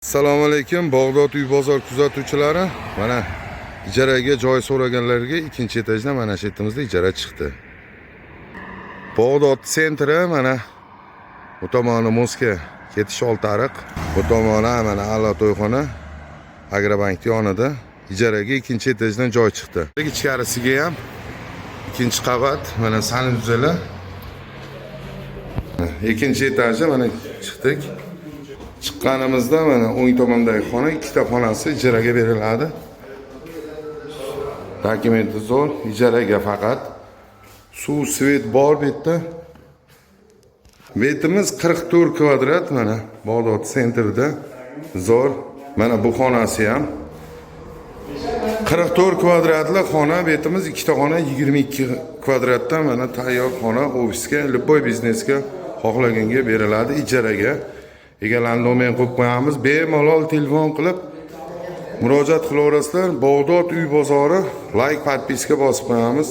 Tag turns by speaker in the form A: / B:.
A: Assalomu alaykum, Bog'dod uy bozor kuzatuvchilari. Mana, ijaraga joy so'raganlarga ikkinchi etajda, mana shu yerimizda ijara chiqdi. Bog'dod центр i, mana bu tomoni Moskva ketish Oltiariq, bu tomoni mana A'lo to'yxona, Agrobankni yonida ijaraga ikkinchi etajdan joy chiqdi. Ichkarisiga ham ikkinchi qavat, mana санузел i. Ikkinchi etaji, mana chiqdik. Chiqqanimizda mana o'ng tomondagi xona, ikkita xonasi ijaraga beriladi. Dokumenti zo'r, ijaraga faqat. Suv, свет bor bu yerda. Betimiz 44 kvadrat, mana Bog'dod центр ida. Zo'r. Mana bu xonasi ham 44 kvadratli xona, betimiz ikkita xona 22 kvadratdan, mana tayyor xona, ofisga, любой biznesga, xohlaganga beriladi ijaraga. Egalarni nomerini qo'yib qo'yamiz. Bemalol telefon qilib murojaat qilaverasizlar. Bog'dod uy bozori, лайк, подписка bosib qo'yamiz.